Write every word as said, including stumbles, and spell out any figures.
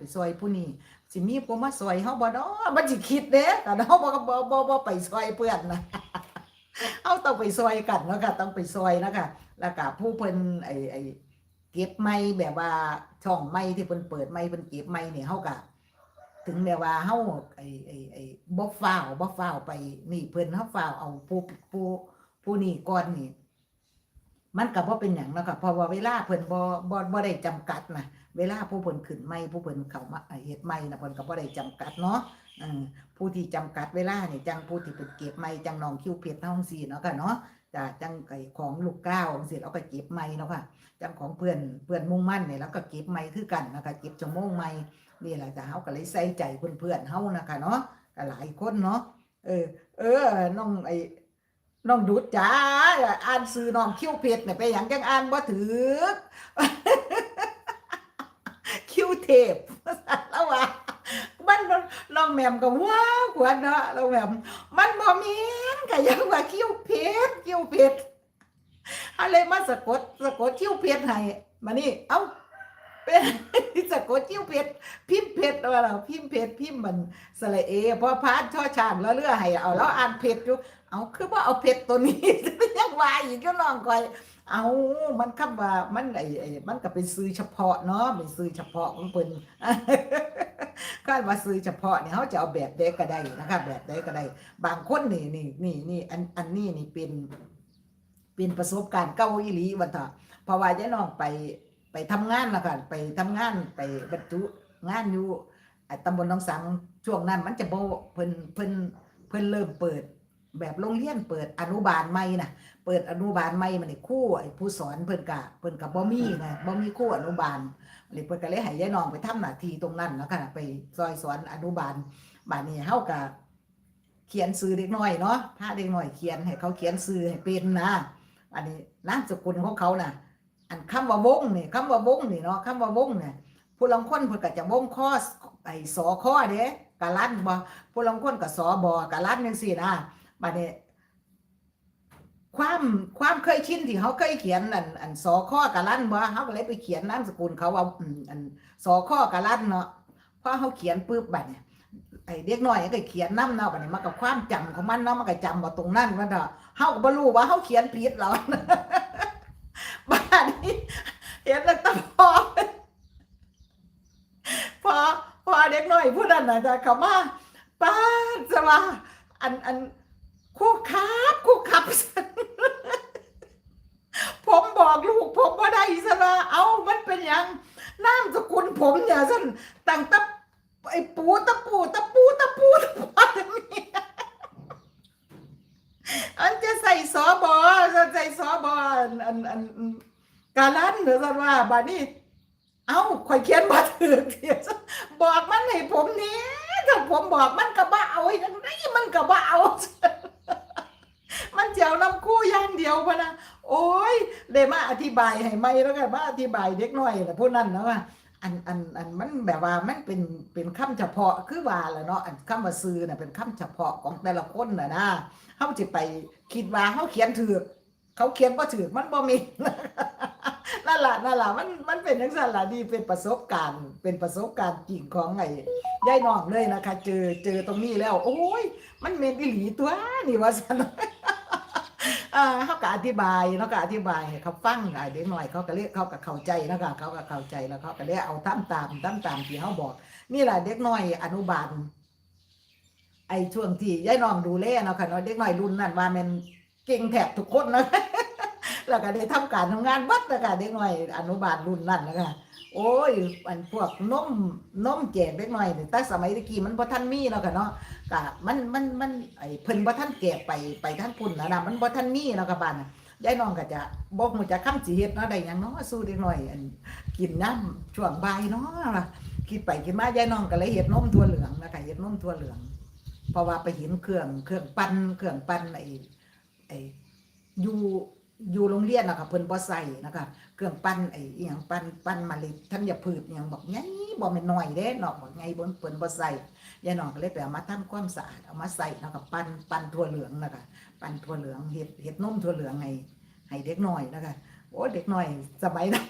ไปซอยผู้นี้ สิมีผู้มาซอยเฮาบ่เนาะ มันสิคิดเด้ คันเฮาบ่ บ่ บ่ บ่ไปซอยเพิ่นนะ เฮาต้องไปซอยกันเนาะค่ะ ต้องไปซอยเนาะค่ะ แล้วก็ผู้เพิ่น ไอ้ ไอ้ เก็บใหม่ แบบว่าช่องใหม่ที่เพิ่นเปิดใหม่ เพิ่นเก็บใหม่นี่ เฮาก็ ถึงแม้ว่าเฮา ไอ้ ไอ้ ไอ้ บ่ฟ้าว บ่ฟ้าวไปนี่เพิ่น เฮาฟ้าวเอาผู้ ผู้ ผู้นี้ก่อนนี่ มันก็บ่เป็นหยังเนาะค่ะ เพราะว่าเวลาเพิ่นบ่ บ่ บ่ได้จำกัดนะ เวลาผู้เพิ่นขึ้นใหม่ ผู้เพิ่นเข้ามา เอ่อ เฮ็ดใหม่นะ เพิ่นก็บ่ได้จำกัดเนาะ เออ ผู้ที่จำกัดเวลานี่ จั่งผู้ที่เพิ่นเก็บใหม่ จั่งน้องคิวเพชรเฮาจั่งซี้เนาะค่ะเนาะ จ้ะ จั่งไอ้ของลูกก้าวจั่งซี้ เราก็เก็บใหม่เนาะค่ะ จั่งของเพื่อน เพื่อนมุ่งมั่นนี่ เราก็เก็บใหม่คือกันนะคะ เก็บชั่วโมงใหม่ นี่ล่ะจ้ะ เฮาก็เลยใส่ใจเพื่อนๆเฮานะคะเนาะ ก็หลายคนเนาะ เออ เออ น้องไอ้ น้องดุดจ้า อ่านชื่อน้องคิวเพชรเนี่ย เป็นหยังจั่งอ่านบ่ถืก คิวเทพ แล้วว่า มัน น้องแหม่มก็ว้าวขวัญเนาะ น้องแหม่ม มันบ่แม่น ก็ยังว่าคิวเพชร คิวเพชร เฮาเลยมาสะกด สะกดคิวเพชรให้ มานี่ เอ้า เป็น สะกดคิวเพชร พิมพ์เพชรว่าล่ะ พิมพ์เพชร พิมพ์มัน สระเอ พอพาน ชอช้าง รอเรือ ให้เอา แล้วอ่านเพชรอยู่ เอา คือบ่เอาเพชรตัวนี้ ยังว่าอีกอยู่น้องข่อย เอา มันคำว่า มัน ไอ้ ไอ้ มันก็เป็นชื่อเฉพาะเนาะ เป็นชื่อเฉพาะของเพิ่น คันว่าชื่อเฉพาะนี่ เฮาจะเอาแบบใดก็ได้นะคะ แบบใดก็ได้ บางคนนี่ นี่ นี่ นี่ อัน อันนี้นี่เป็น เป็นประสบการณ์เก่าอีหลีว่าเถาะ เพราะว่ายายน้องไป ไปทำงานนะคะ ไปทำงาน ไปบรรจุงานอยู่ อ่า ตำบลหนองสัง ช่วงนั้นมันจะบ่ เพิ่น เพิ่น เพิ่นเริ่มเปิด แบบโรงเรียนเปิดอนุบาลใหม่น่ะ เปิดอนุบาลใหม่ บัดนี้ครู ไอ้ผู้สอนเพิ่นกะ เพิ่นกะบ่มีนะ บ่มีครูอนุบาล บัดนี้เพิ่นกะเลยให้ยายน้องไปทำหน้าที่ตรงนั้นเนาะค่ะ ไปซอยสอนอนุบาล บัดนี้เฮากะเขียนชื่อเด็กน้อยเนาะ พาเด็กน้อยเขียน ให้เขาเขียนชื่อให้เป็นนะ อันนี้นามสกุลของเขาน่ะ อันคำว่าวงนี่ คำว่าวงนี่เนาะ คำว่าวงเนี่ย ผู้ลางคนเพิ่นก็จะวงคอ ไอ้ สอคอเด้ กะลันบ่ ผู้ลางคนก็ สอ บอ กะลันจั่งซี้นะ บัดนี้ ความ ความเคยชินที่เฮาเคยเขียนอัน อัน สอคอ กะลันบ่ เฮาก็เลยไปเขียนนามสกุลเขาว่า อืม อัน สอคอ กะลันเนาะ พอเฮาเขียนปึ๊บบัดนี้ ไอ้เด็กน้อยก็เขียนนำเนาะ บัดนี้มันก็ความจำของมันเนาะ มันก็จำเอาตรงนั้นมันเนาะ เฮาก็บ่รู้ว่าเฮาเขียนผิดแล้ว บัดนี้ เห็นแล้วตะพอ พอ พอเด็กน้อยผู้นั้นน่ะจ้ะ เข้ามา ป๊าด จะว่า อัน อัน ครูครับ ครูครับ ผมบอกลูกผมบ่ได้ ซั่นว่า เอ้า มันเป็นหยัง นามสกุลผมเนี่ย ซั่น ตั้งแต่ไอ้ปูตะปู ตะปู ตะปู ตะปู มันจะใส่ สอ บอ ซั่น ใส่ สอ บอ อัน อัน อัน อืม กาลันเด้อ ซั่นว่า บัดนี้ เอ้า ข่อยเขียนบ่ถืก บอกมันให้ผมแหน่ ถ้าผมบอกมันก็บ่เอา จั่งใดมันก็บ่เอา มันสิเอานำครูอย่างเดียวพะนะ โอ้ย ได้มาอธิบายให้ใหม่แล้วก็มาอธิบายเด็กน้อยล่ะผู้นั้นนะว่า อัน อัน อัน มันแบบว่ามันเป็น เป็นคำเฉพาะ คือว่าล่ะเนาะ อันคำว่าชื่อน่ะเป็นคำเฉพาะของแต่ละคนน่ะนะ เฮาสิไปคิดว่าเฮาเขียนถืก เขาเขียนบ่ถืก มันบ่แม่น นั่นล่ะ นั่นล่ะ มัน มันเป็นจั่งซั้นล่ะ นี่เป็นประสบการณ์ เป็นประสบการณ์จริงของไอ้ยายน้องเลยนะคะ เจอ เจอตรงนี้แล้ว โอ้ย มันแม่นอีหลีตั๊วนี่ ว่าซั่น อ่า เฮาก็อธิบายเนาะ ก็อธิบายให้เขาฟัง อ่า เด็กน้อยเขาก็เลย เขาก็เข้าใจเนาะค่ะ เขาก็เข้าใจ แล้วเขาก็เลยเอาทำตาม ทำตามที่เฮาบอก นี่ล่ะเด็กน้อยอนุบาล ไอ้ช่วงที่ยายน้องดูแลเนาะค่ะเนาะ เด็กน้อยรุ่นนั้นว่าแม่นเก่งแทบทุกคนนะ แล้วก็ได้ทำการทำงานเบิดนะคะ เด็กน้อยอนุบาลรุ่นนั้นนะคะ โอ้ย อันพวกนม นมแจกเด็กน้อยนี่ แต่สมัยตะกี้มันบ่ทันมีเนาะค่ะเนาะ ก็มัน มัน มัน ไอ้เพิ่นบ่ทันแจกไป ไปทางพุ้นนะนะ มันบ่ทันมีเนาะค่ะ บ้านน่ะ ยายน้องก็จะบ่ฮู้จักคำสิเฮ็ดเนาะ ได้หยังเนาะ สู่เด็กน้อย อัน กินยามช่วงบ่ายเนาะ คิดไปคิดมายายน้องก็เลยเฮ็ดนมถั่วเหลืองนะคะ เฮ็ดนมถั่วเหลือง เพราะว่าไปเห็นเครื่อง เครื่องปั่น เครื่องปั่นไอ้ ไอ้ อยู่ อยู่โรงเรียนน่ะค่ะ เพิ่นบ่ใช้นะคะ เครื่องปั่นไอ้อิหยัง ปั่น ปั่นเมล็ดธัญพืชอิหยังบักใหญ่ บ่แม่นน้อยเด้เนาะ บักใหญ่ เพิ่น เพิ่นบ่ใช้ ยายน้องก็เลยไปเอามาทำความสะอาด เอามาใช้เนาะ ก็ปั่น ปั่นถั่วเหลืองนะคะ ปั่นถั่วเหลือง เฮ็ด เฮ็ดนมถั่วเหลืองให้ ให้เด็กน้อยนะคะ โอ้ เด็กน้อยสมัยนั้น